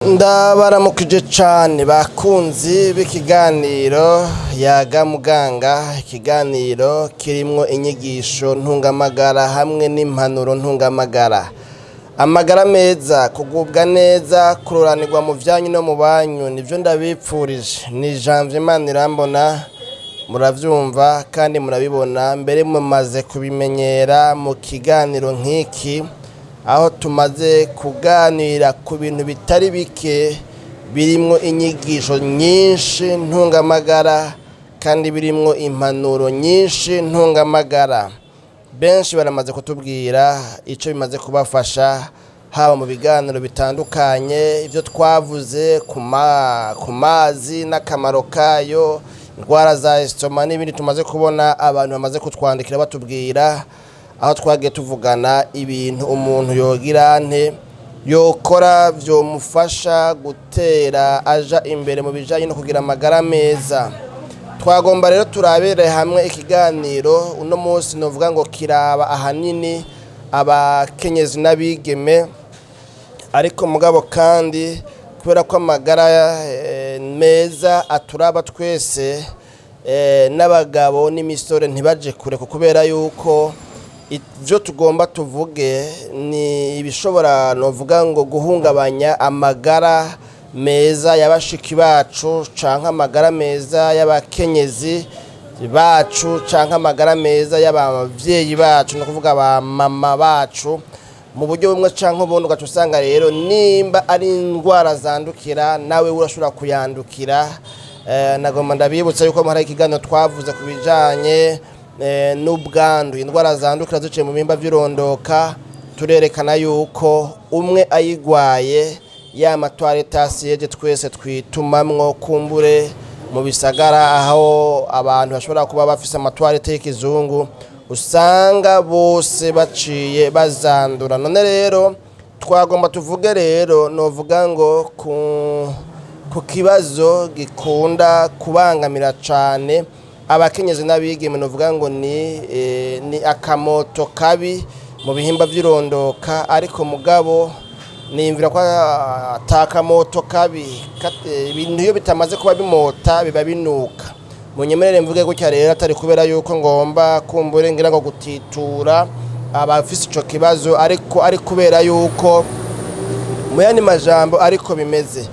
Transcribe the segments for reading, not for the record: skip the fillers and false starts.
Ndabaramukije cane bakunzi b'ikiganiro Yaga Muganga, ikiganiro kirimwo inyigisho ntungamagara hamwe n'impanuro ntungamagara. Amagara meza, kugubwa neza, kuroranirwa mu vyanyu no mu banyu nivyo ndabipfurije. Ni Janvier Manirambona, muravyumva kandi murabibona, mbere mumaze kubimenyera mu kiganiro nk'iki, aho tumaze kuganira ku bintu bitari bike birimwo inyigisho nyinshi ntungamagara kandi birimwo impanuro nyinshi ntungamagara. Benshi baramaze kutubwira ico bimaze kubafasha, haba mu biganiro bitandukanye, ivyo twavuze ku mazi n'akamaro kayo, indwara za estomac n'ibindi tumaze kubona abantu bamaze kutwandikira batubwira, aho twagiye tuvugana ibintu umuntu yogira nte yokora vyomufasha gutera aja imbere mu bijanye no kugira amagara meza. Twagomba rero turabere hamwe ikiganiro uno munsi, novuga ngo kiraba ahanini abakenyezi n'abigeme, ariko mugabo kandi kubera ko amagara meza aturaba twese, n'abagabo n'imisore ntibaje kure, kubera yuko ivyo tugomba tuvuge ni ibishobora, novuga ngo, guhungabanya amagara meza ya bashiki bacu canke amagara meza y'abakenyezi bacu canke amagara meza y'abavyeyi bacu, ni ukuvuga ba mama bacu mu buryo bumwe canke ubundi. Ugaca usanga rero nimba ari indwara zandukira, nawe urashobora kuyandukira. Nagomba ndabibutsa yuko hari ikiganiro twavuze ku bijanye n'ubwandu, indwara zandukira ziciye mu bihimba vy'irondoka, turerekana yuko umwe ayigwaye, ya ma toilettes à siège twese twitumamwo, kumbure mu bisagara aho abantu bashobora kuba bafise ama toilettes y'ikizungu, usanga bose baciye bazandura. None rero twagomba tuvuge rero, novuga ngo ku kibazo gikunda kubangamira cane abakenyezi n'abigeme, novuga ngo ni akamoto kabi mu bihimba vy'irondoka. Ariko mugabo niyumvira ko atakamoto kabi, ibintu iyo bitamaze kuba bimota biba binuka. Munyemerere mvuge gutya rero, atari kubera yuko ngomba kumbure ngira ngo gutitura abafise ico kibazo, ariko ari kubera yuko mu yandi majambo ariko bimeze.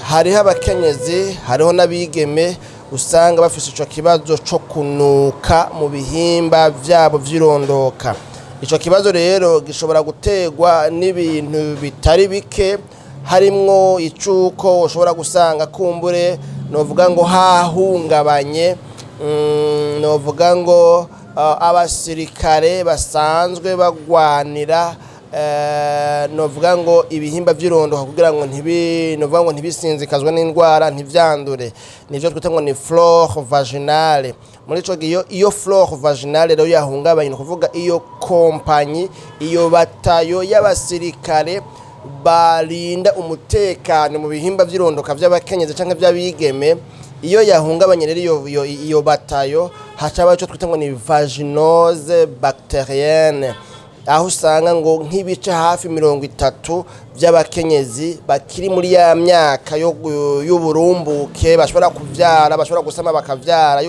Hariho abakenyezi, hariho n'abigeme usanga bafise ico kibazo co kunuka mu bihimba vyabo vy'irondoka. Ico kibazo rero gishobora guterwa n'ibintu bitari bike, harimwo icuko ushobora gusanga kumbure, novuga ngo, hahungabanye, novuga ngo abasirikare basanzwe bagwanira, novuga ngo, ibihimba vy'irondoka kugira ngo ntibi, novuga ngo, ntibisinzikazwe n'indwara, ntivyandure, nivyo twita ngo ni flore vaginale. Muri ico gihe iyo flore vaginale rero yahungabanye, ni ukuvuga iyo kompanyi, iyo batayo y'abasirikare barinda umutekano mu bihimba vy'irondoka vy'abakenyezi canke vy'abigeme, iyo yahungabanye rero iyo batayo, haca haba ico twita ngo ni vaginose bactérienne, aho usanga ngo nk'ibice hafi 30 vy'abakenyezi bakiri muri ya myaka y'uburumbuke, bashobora kuvyara, bashobora gusama bakavyara,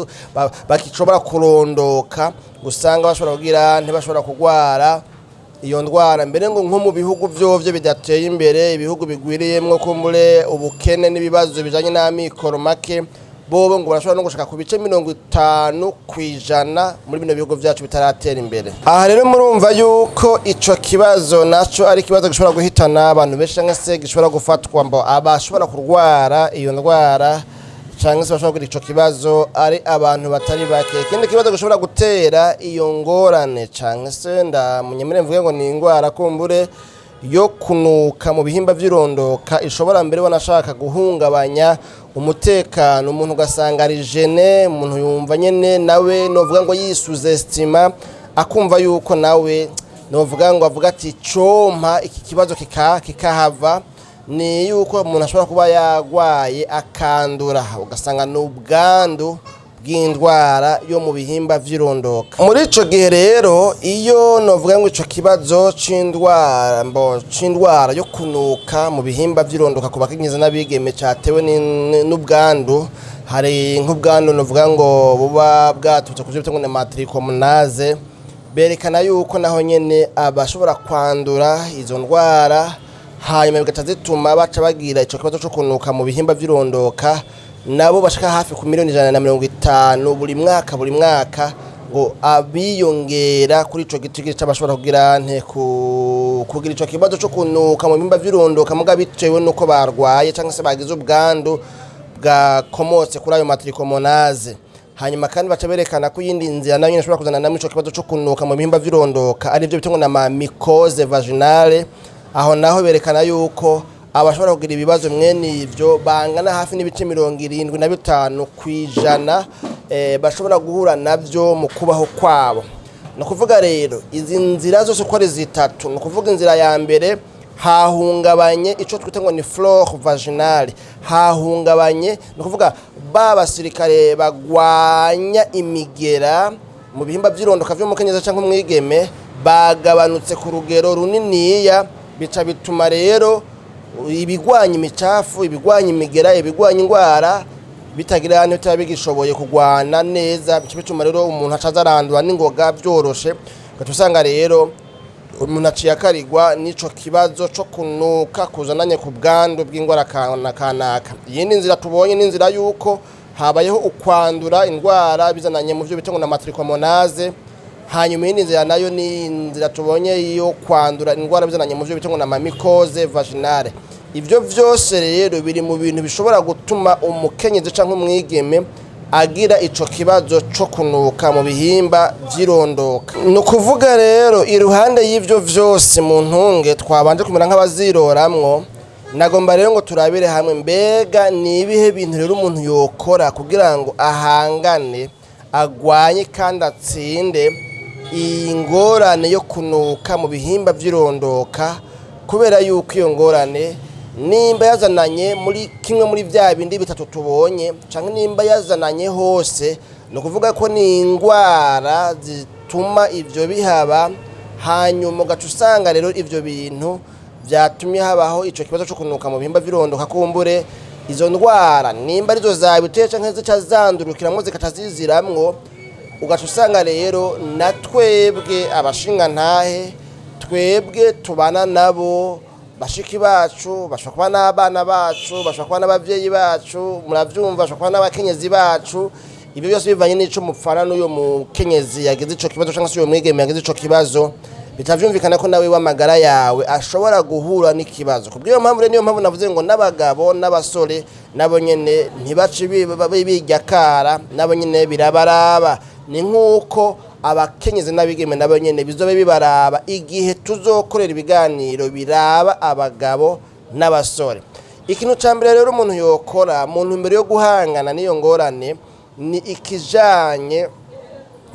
bakishobora kurondoka, usanga bashobora kugira ntibashobora kugwara iyo ndwara. Mbere ngo nko mu bihugu vyovyo bidateye imbere, ibihugu bigwiriyemwo kumbure ubukene n'ibibazo bijanye n'amikoro make, bobo ngo barashobora no gushika ku bice 50% muri bino bihugu vyacu bitaratera imbere. Aha rero murumva yuko ico kibazo naco ari ikibazo gishobora guhitana abantu benshi, canke se gishobora gufatwa mbo abashobora kurwara iyo ndwara canke se bashobora kugira ico kibazo ari abantu batari bake. Ikindi kibazo gishobora gutera iyo ngorane, canke se ndamunyemere mvuge ngo ni ingwara kumbure yo kunuka mu bihimba vy'irondoka, ishobora mbere wanashaka guhungabanya umutekano umuntu, ugasanga ari gêné, umuntu yumva nyene nawe, novuga ngo, yisous-estima, akumva yuko nawe, novuga ngo, avuga ati compa iki kibazo kikahava, ni yuko umuntu ashobora kuba yagwaye akandura, ugasanga ni ubwandu. bw'indwara yo mu bihimba vy'irondoka. Muri ico gihe rero, iyo novuga ngo ico kibazo c'indwara mbo c'indwara yo kunuka mu bihimba vy'irondoka ku bakenyezi n'abigeme catewe n'ubwandu, hari nk'ubwandu novuga ngo buba bwaturutse ku vyo bita ngo ni matrichomonase, berekana yuko naho nyene abashobora kwandura izo ndwara, hanyuma bigaca zituma baca bagira ico kibazo co kunuka mu bihimba vy'irondoka, nabo bashika hafi ku miliyoni 150 buri mwaka, buri mwaka, ngo abiyongera kuri ico gitigiri c'abashobora kugira nte kugira ico kibazo co kunuka mu bihimba vy'irondoka, muga bitewe nuko barwaye canke se bagize ubwandu bwakomotse kuri ayo matrichomonase. Hanyuma kandi baca berekana ko iyindi nzira nayo nyene ishobora kuzana namwe ico kibazo co kunuka mu bihimba vy'irondoka ari byo bita ngo na mycose vaginale. Aho naho berekana yuko abashobora kugira ibibazo mwene ivyo bangana hafi n'ibice 75%, bashobora guhura navyo mu kubaho kwabo. Ni ukuvuga rero izi nzira zose uko ari zitatu, ni ukuvuga inzira ya mbere hahungabanye ico twita ngo ni flore vaginale, hahungabanye, ni ukuvuga ba basirikare bagwanya imigera mu bihimba vy'irondoka vy'umukenyezi canke umwigeme bagabanutse ku rugero runiniya, bica bituma rero ibigwanya imicafu, ibigwanya imigera, ibigwanya indwara bitagira bitaba bigishoboye kugwana neza, bica bituma rero umuntu acaza arandura n'ingoga byoroshe, ugaca usanga rero umuntu aciye akarigwa n'ico kibazo co kunuka kuzananye ku bwandu bw'indwara kanaka. Iyindi nzira tubonye ni inzira y'uko habayeho ukwandura indwara bizananye mu byo bita ngo na matrichomonase. Hanyuma iyindi nzira nayo ni inzira tubonye yo kwandura indwara bizananye mu byo bita ngo na ma mycose vaginale. Ivyo vyose rero biri mu bintu bishobora gutuma umukenyezi canke umwigeme agira ico kibazo co kunuka mu bihimba vy'irondoka. Ni ukuvuga rero iruhande y'ivyo vyose mu ntunge twabanje kumera nk'abaziroramwo, nagomba rero ngo turabire hamwe mbega ni ibihe bintu rero umuntu yokora kugira ngo ahangane, agwanye kandi atsinde iyi ngorane yo kunuka mu bihimba vy'irondoka, kubera yuko iyo ngorane nimba yazananye muri kimwe muri vya bindi bitatu tubonye, canke nimba yazananye hose, ni ukuvuga ko ni ingwara zituma ivyo bihaba. Hanyuma ugaca usanga rero ivyo bintu vyatumye habaho ico kibazo co kunuka mu bihimba vy'irondoka, kumbure izo ndwara nimba arizo zabiteye canke zica zandurukiramwo zikaca ziziramwo, ugaca usanga rero na twebwe abashingantahe, twebwe tubana nabo bashiki bacu, bashobora kuba n'abana bacu, bashobora kuba n'abavyeyi bacu, muravyumva, bashobora kuba n'abakenyezi bacu. Ibyo byose bivanye n'ico mupfana n'uyo mukenyezi yagize ico kibazo canke se uyo mwigeme yagize ico kibazo, bitavyumvikana ko nawe w'amagara yawe ashobora guhura n'ikibazo. Kubw'iyo mpamvu rero, niyo mpamvu navuze ngo n'abagabo n'abasore nabo nyene ntibace bijya kara, nabo nyene birabaraba. Ni nk'uko abakenyezi n'abigeme nabo nyene bizobe bibaraba igihe tuzokorera ibiganiro biraba abagabo n'abasore. Ikintu ca mbere rero umuntu yokora mu ntumbero yo guhangana n'iyo ngorane ni ikijanye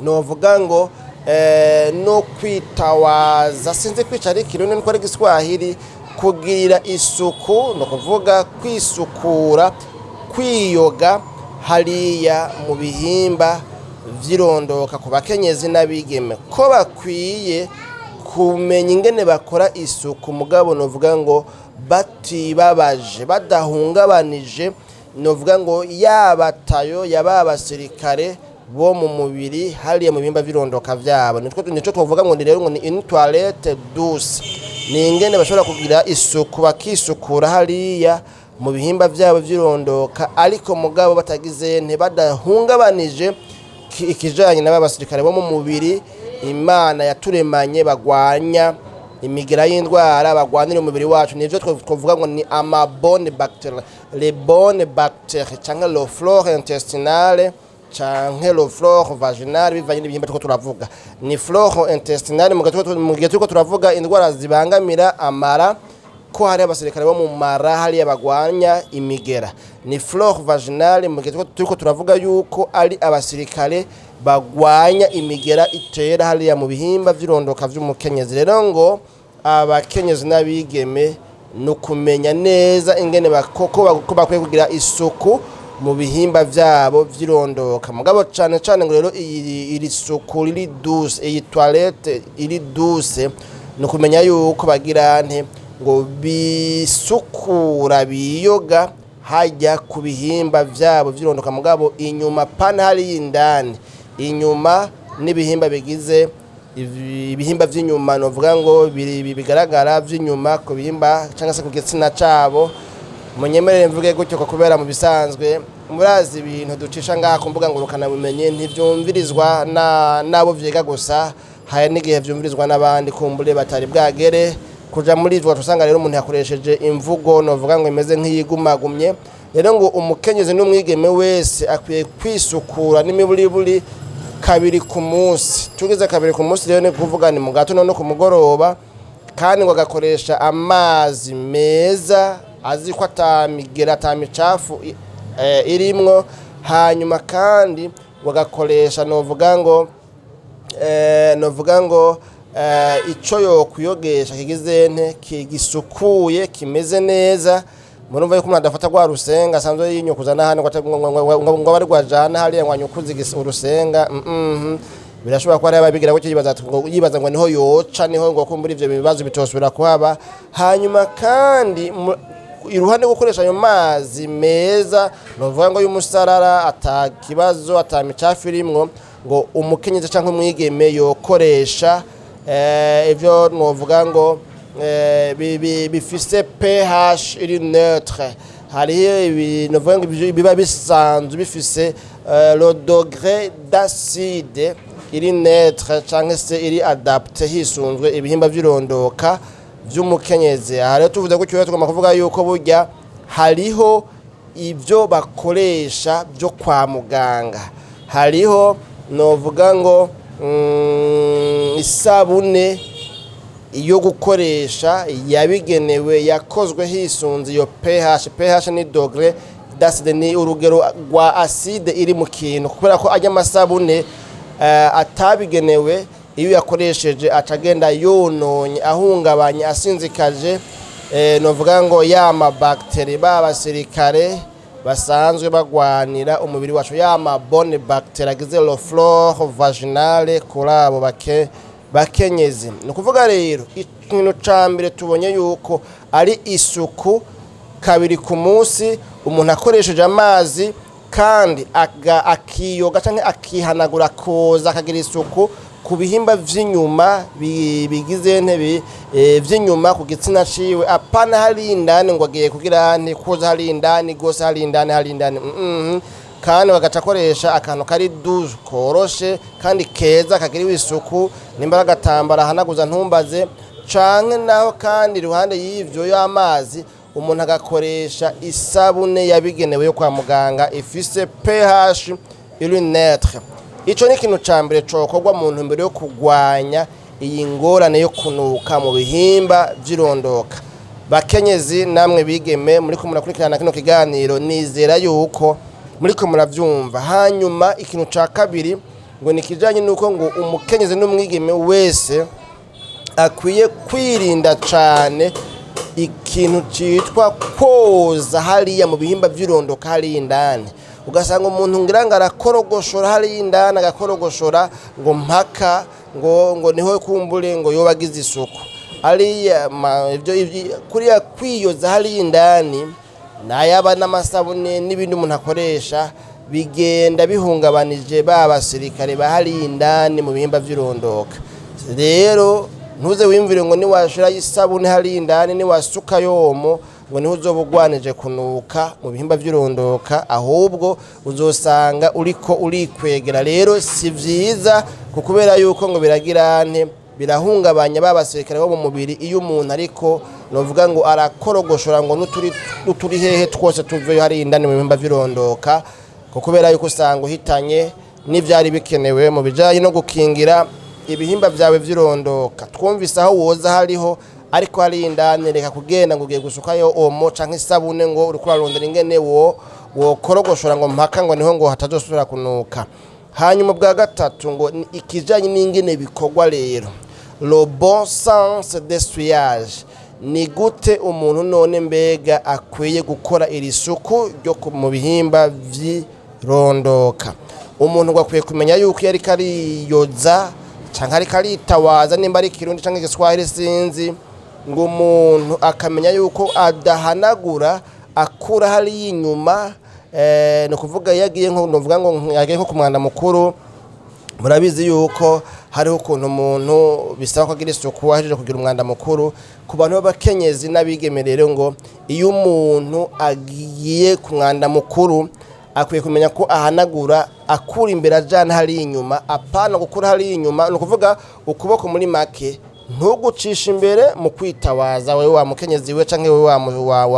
novuga ngo no kwitawaza, sinzi kwica ari ikirundi niko ari igiswahili, kugira isuku, ni ukuvuga kwisukura, kwiyoga hariya mu bihimba vy'irondoka ku bakenyezi n'abigeme, ko bakwiye kumenya ingene bakora isuku, mugabo novuga ngo batibabaje, badahungabanije, novuga ngo yabatayo yaba basirikare bo mu mubiri hariya mu bihimba vy'irondoka vyabo. Nico twovuga ngo ni rero ngo ni une toilette douce, ni ingene bashobora kugira isuku, bakisukura hariya mu bihimba vyabo vy'irondoka, ariko mugabo batagize ntibadahungabanije ikijanye n'aba basirikare bo mu mubiri Imana yaturemanye bagwanya imigera y'indwara, bagwanira umubiri wacu. Nivyo twovuga ngo ni ama bonnes bactéries, les bonnes bactéries canke le flore intestinale canke le flore vaginale, bivanye n'ibihimba turiko turavuga. Ni flore intestinale mu gihe turiko turavuga indwara zibangamira amara, ko hari abasirikare bo mu mara hariya bagwanya imigera. Ni flore vaginale mu gihe turiko turavuga yuko ari abasirikare bagwanya imigera itera hariya mu bihimba vy'irondoka vy'umukenyezi. Rero ngo abakenyezi n'abigeme ni ukumenya neza ingene ko bakwiye kugira isuku. mu bihimba vyabo vy'irondoka. Mugabo cane cane ngo rero iri suku riri douce, iyi toilette iri douce, ni ukumenya yuko bagira nte ngo bisukura, biyoga hajya ku bihimba vyabo vy'irondoka, mugabo inyuma, pana hariya indani, inyuma n'ibihimba bigize ibihimba vy'inyuma, novuga ngo bigaragara vy'inyuma ku bihimba cyangwa se ku gitsina cabo. Munyemerere mvuge gutyo ko kubera mu bisanzwe murazi ibintu ducisha ngaha ku mbuga ngurukanabumenyi ntivyumvirizwa n'abo vyiga gusa, hari n'igihe vyumvirizwa n'abandi kumbure batari bwagere kuja muri ivyo. Usanga rero umuntu yakoresheje imvugo novuga ngo imeze nk'iyigumagumye. Rero ngo umukenyezi n'umwigeme wese akwiye kwisukura n'imiburiburi kabiri ku munsi. Tugize kabiri ku munsi rero, ni kuvuga ni mu gatondo no ku mugoroba, kandi ngo agakoresha amazi meza azi ko atamigera, atamicafu irimwo. Hanyuma kandi ngo agakoresha novuga ngo ico yokwiyogesha kigize nte, gisukuye, kimeze neza. Murumva yuko umuntu adafata rwa rusenga asanzwe yinyukuza n'ahandi ngo abe ari rwajana hariya ngo anyukuze urusenga. Birashobora kuba hariho ababigira gutyo, yibaza ngo niho yoca, niho ngo kumbura ivyo bibazo bitosubira kuhaba. Hanyuma kandi iruhande rwo gukoresha ayo mazi meza, novuga ngo y'umusarara, ata kibazo, ata micafu irimwo, ngo umukenyezi canke umwigeme yokoresha ivyo novuga ngo bifise pH iri neutre. Hariho ibintu novuga ngo biba bisanzwe bifise le degré d'acide iri neutre canke se iri adapté hisunzwe ibihimba vy'irondoka vy'umukenyezi. Aha rero tuvuze gutyo rero tugomba kuvuga yuko burya hariho ibyo bakoresha byo kwa muganga, hariho novuga ngo isabune yo gukoresha yabigenewe, yakozwe hisunze iyo pH. pH ni degré d'acide, ni urugero rwa acide iri mu kintu, kubera ko ajya amasabune atabigenewe, iyo uyakoresheje aca agenda yononye, ahungabanya, asinzikaje novuga ngo ya mabactéries, ba basirikare basanzwe bagwanira umubiri wacu, ya ma bonnes bactéries agize la flore vaginale kuri abo bakenyezi. Ni ukuvuga rero ikintu ca mbere tubonye yuko ari isuku kabiri ku munsi, umuntu akoresheje amazi kandi akiyoga canke akihanagura, akoza, akagira isuku ku bihimba vy'inyuma bigize ntebe vy'inyuma ku gitsina ciwe, apana hari indani ngo agiye kugira nte koza hari indani gose, hari indani, hari indani. Kandi bagaca akoresha akantu kari doux, koroshe kandi keza, kagiriwe isuku, nimba ari agatambara ahanaguza ntumbaze. Canke naho kandi iruhande y'ivyo y'amazi, umuntu agakoresha isabune yabigenewe yo kwa muganga ifise pH iri neutre. Ico ni ikintu ca mbere cokorwa mu ntumbero yo kugwanya iyi ngorane yo kunuka mu bihimba vy'irondoka. Bakenyezi namwe bigeme muriko murakurikirana kino kiganiro, nizera yuko muriko muravyumva. Hanyuma ikintu ca kabiri ngo ni ikijanye n'uko ngo umukenyezi n'umwigeme wese akwiye kwirinda cane ikintu citwa koza hariya mu bihimba vy'irondoka hariya indani, ugasanga umuntu ngira ngo arakorogoshora hariya indani, agakorogoshora ngo mpaka ngo niho kumbure ngo yoba agize isuku ariya ivyo kuriya kwiyoza hariya indani, nayaba n'amasabune n'ibindi umuntu akoresha, bigenda bihungabanije ba basirikare bahariya indani mu bihimba vy'irondoka. Rero ntuze wimvire ngo niwashirayo isabune hariya indani, niwasuka yomo, ngo niho uzoba ugwanije kunuka mu bihimba vy'irondoka, ahubwo uzosanga uriko urikwegera. Rero si vyiza, kubera yuko ngo biragira nte, birahungabanya ba basirikare bo mu mubiri iyo umuntu ariko novuga ngo arakorogoshora ngo n'uturi hehe twose tuveyo hariya indani mu bihimba vy'irondoka, kubera yuko usanga uhitanye n'ivyari bikenewe mu bijanye no gukingira ibihimba vyawe vy'irondoka. Twumvise aho woza hariho, ariko hariya indani reka kugenda ngo ugiye gusukayo omo canke isabune, ngo uriko urarondera ingene wo wokorogoshora ngo mpaka ngo niho ngo hatazosubira kunuka. Hanyuma bwa gatatu ngo ni ikijanye n'ingene bikorwa rero, le bon sens d'essuyage. Ni gute umuntu none mbega akwiye gukora iri suku ryo mu bihimba vy'irondoka? Umuntu ngo akwiye kumenya yuko iyo ariko ariyoza canke ariko aritawaza, nimba ari Ikirundi canke Igiswahili sinzi, ngo umuntu akamenya yuko adahanagura akura hariya inyuma. Ni ukuvuga iyo agiye nko, novuga ngo yagiye nko ku mwanda mukuru, murabizi yuko hariho ukuntu umuntu bisaba ko agira isuku ahejeje kugira umwanda mukuru. Ku bantu b'abakenyezi n'abigeme rero, ngo iyo umuntu agiye ku mwanda mukuru akwiye kumenya ko ahanagura akura imbere ajana hariya inyuma, apana gukura hariya inyuma. Ni ukuvuga ukuboko muri make ntugucisha imbere mu kwitawaza, wewe wa mukenyezi we canke wewe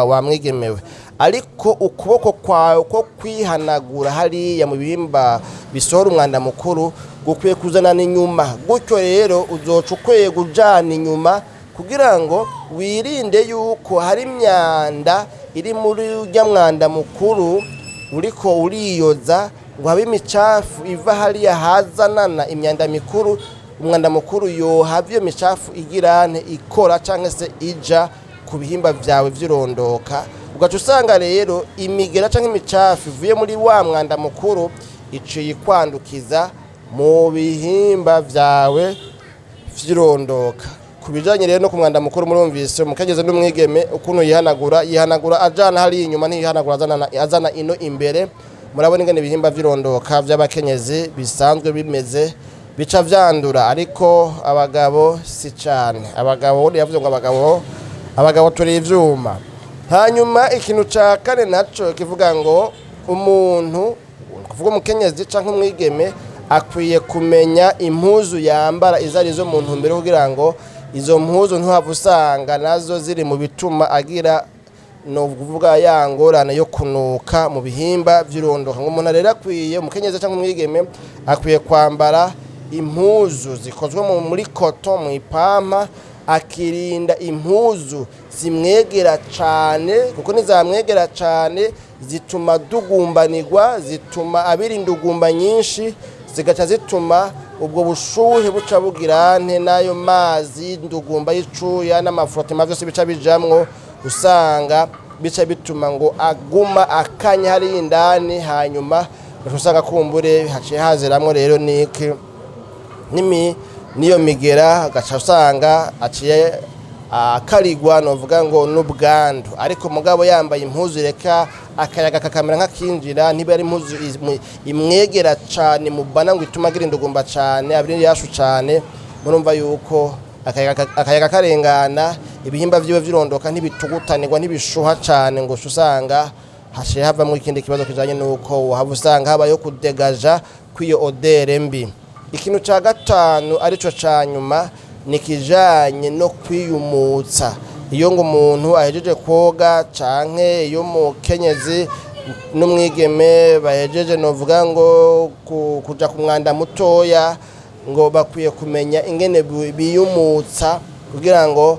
wa mwigemewe, ariko ukuboko kwawe ko kwihanagura hariya mu bihimba bisohora umwanda mukuru gukwiye kuzanana inyuma. Gutyo rero uzoca ukwiye kujana inyuma kugira ngo wirinde yuko hari imyanda iri muri urya mwanda mukuru uriko uriyoza, ngo habe imicafu iva hariya hazanana imyanda mikuru, umwanda mukuru, yohava iyo micafu igirante ikora canke se ija ku bihimba vyawe vy'irondoka, ugaca usanga rero imigera canke imicafu ivuye muri wa mwanda mukuru iciye ikwandukiza mu bihimba vyawe vy'irondoka. Ku bijanye rero no ku mwanda mukuru, murumvise umukenyezi n'umwigeme ukuntu yihanagura: yihanagura ajana hariya inyuma, ntiyihanagura azana ino imbere. Murabona ingene ibihimba vy'irondoka vy'abakenyezi bisanzwe bimeze, bica vyandura, ariko abagabo si cane. Abagabo ubundi yavuze ngo abagabo turi ivyuma. Hanyuma ikintu ca kane naco kivuga ngo umuntu, kuvuga umukenyezi canke umwigeme, akwiye kumenya impuzu yambara izo arizo mu ntumbero kugira ngo izo mpuzu ntuhave usanga nazo ziri mu bituma agira, no kuvuga, ya ngorane yo kunuka mu bihimba vy'irondoka. Ngo umuntu rero akwiye, umukenyezi canke umwigeme, akwiye kwambara impuzu zikozwe muri coton, mu ipampa, akirinda impuzu zimwegera cane, kuko nizamwegera cane zituma dugumbanirwa, zituma abira indugumba nyinshi, zigaca zituma ubwo bushuhe buca bugira nte n'ayo mazi y'indugumba y'icuya n'amafrottema vyose bica bijamwo, usanga bica bituma ngo aguma akanya hariya indani. Hanyuma ugaca usanga kumbure haciye haziramwo rero niki nimi niyo migera, agaca usanga aciye akarigwa, novuga ngo n'ubwandu. Ariko mugabo yambaye impuzu reka akayaga kakamera nk'akinjira, ntiba ari impuzu imwegera cane mubana ngo itume agira indugumba cane, abiri yashu cane, murumva yuko akayaga karengana, ibihimba vyiwe vy'irondoka ntibitugutanirwa, ntibishuha cane, ngo uce usanga haciye havamwo ikindi kibazo kijanye n'uko wahava usanga habayeho kudegaja kw'iyo odeur mbi. Ikintu ca gatanu arico ca nyuma ni kijanye no kwiyumutsa. Iyo ngo umuntu ahejeje koga canke iyo umukenyezi n'umwigeme bahejeje, novuga ngo kuja ku mwanda mutoya, ngo bakwiye kumenya ingene biyumutsa kugira ngo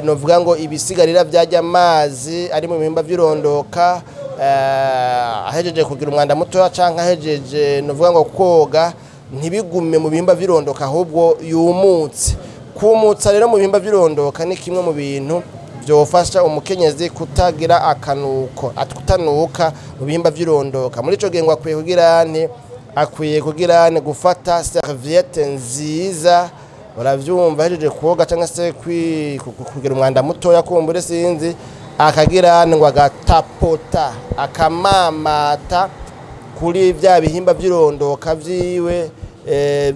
novuga ngo ibisigarira vyarya amazi ari mu bihimba vy'irondoka, ahejeje kugira umwanda mutoya canke ahejeje, novuga ngo koga, ntibigume mu bihimba vy'irondoka, ahubwo yumutse. Kumutsa rero mu bihimba vy'irondoka ni kimwe mu bintu vyofasha umukenyezi kutagira akanuko, kutanuka mu bihimba vy'irondoka. Muri ico gihe ngo akwiye kugira nte? Akwiye kugira nte? Gufata serviette nziza, uravyumva, ahejeje koga cyangwa se kugira umwanda mutoya kumbure sinzi, akagira ngo agatapota, akamamata kuri vya bihimba vy'irondoka vyiwe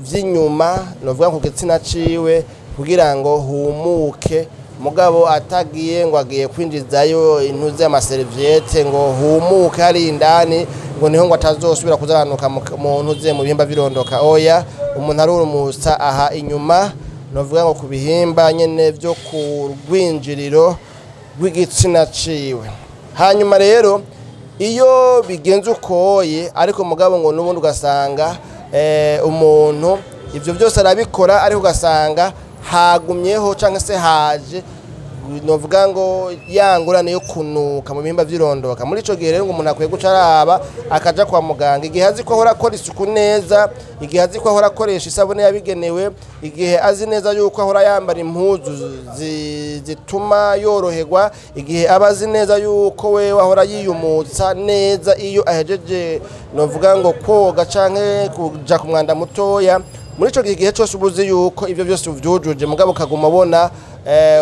vy'inyuma, novuga ku gitsina ciwe, kugira ngo humuke. Mugabo atagiye ngo agiye kwinjizayo intuze y'amaserviette ngo humuke hari indani, ngo niho ngo atazosubira kuzaranuka mu ntuze, mu bihimba vy'irondoka. Oya, umuntu arurumutsa aha inyuma, novuga ngo ku bihimba nyene vyo ku rwinjiriro rw'igitsina ciwe. Hanyuma rero iyo bigenze ukoye, ariko mugabo ngo n'ubundi ugasanga umuntu ivyo byose arabikora, ariko ugasanga hagumyeho cyangwa se haje Novuga ngo ya ngorane yo kunuka mu bihimba vy'irondoka. Muri ico gihe rero, ngo umuntu akwiye guca araba akaja kwa muganga igihe azi ko ahora akora isuku neza, igihe azi ko ahora akoresha isabune yabigenewe, igihe azi neza yuko ahora yambara impuzu zituma yoroherwa, igihe aba azi neza yuko we ahora yiyumutsa neza iyo ahejeje, novuga ngo koga canke kuja ku mwanda mutoya. Muri ico gihe, igihe cose uba uzi yuko ivyo vyose uvyujuje, mugabo ukaguma ubona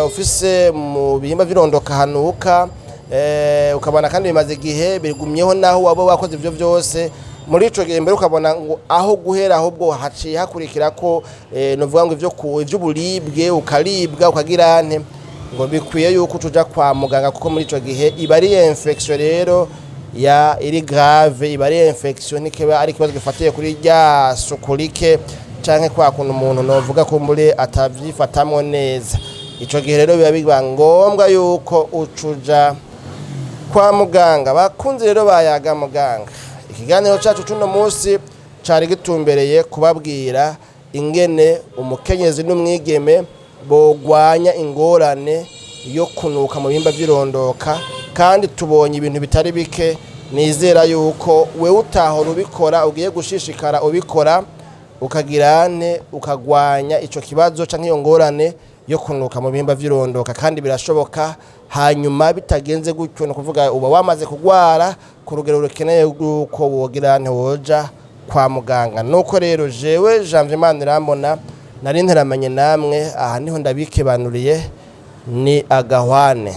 ufise mu bihimba vy'irondoka hanuka, ukabona kandi bimaze igihe bigumyeho naho waba wakoze ivyo vyose, muri ico gihe mbere ukabona ngo aho guhera ahubwo haciye hakurikira ko novuga ngo ivy'uburibwe, ukaribwa, ukagira nte, ngo bikwiye yuko uja kwa muganga, kuko muri ico gihe iba ari infection rero ya iri grave, iba ari infection, ntikiba ari ikibazo gifatiye kuri rya suku rike canke kwa kuntu umuntu novuga ko muri atavyifatamwo neza. Ico gihe rero biba biba ngombwa yuko ucuja kwa muganga. Bakunzi rero bayaga muganga, ikiganiro cacu cuno munsi cari gitumbereye kubabwira ingene umukenyezi n'umwigeme bogwanya ingorane yo kunuka mu bihimba vy'irondoka, kandi tubonye ibintu bitari bike. Nizera yuko wewe utahora ubikora ugiye gushishikara ubikora, ukagira nte, ukagwanya ico kibazo canke iyo ngorane yo kunuka mu bihimba vy'irondoka, kandi birashoboka. Hanyuma bitagenze gutyo, ni ukuvuga uba wamaze kugwara ku rugero rukeneye yuko wogira nte, woja kwa muganga. Nuko rero jewe Janvier Manirambona nari nteramanye namwe aha, niho ndabikebanuriye, ni agahwane.